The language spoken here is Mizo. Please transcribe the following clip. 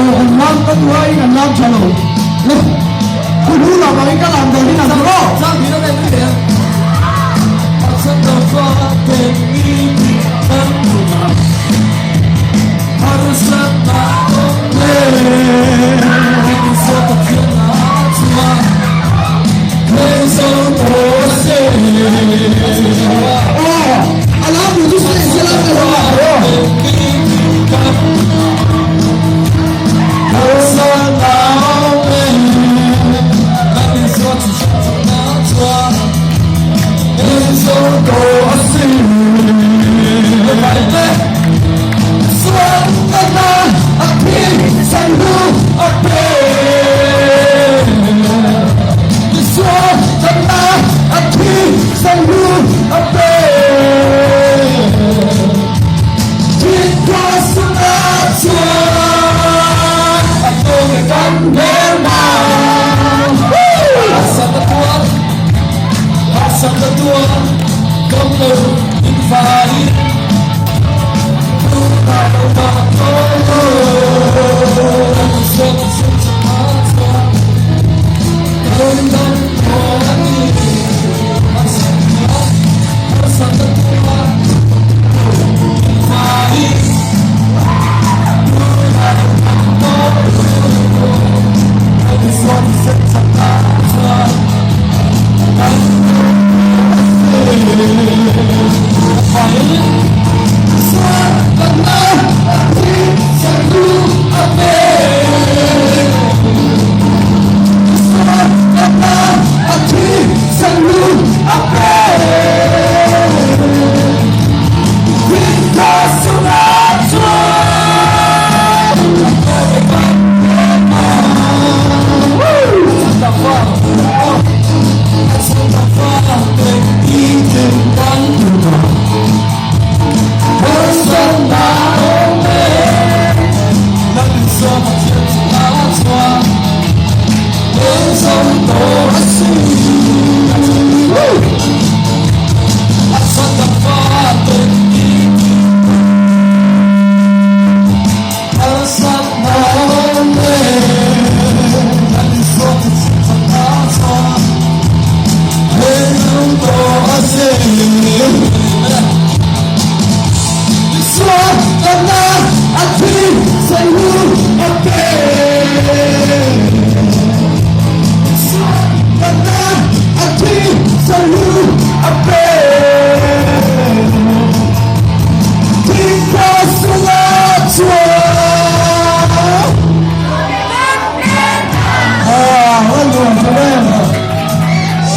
Kan lam ka duh aiin an lam tha lo. Hun hu lam angin ka lam dawn in an tha maw? Aw, a lam duh chu seh se lam ka hlawm ang aw.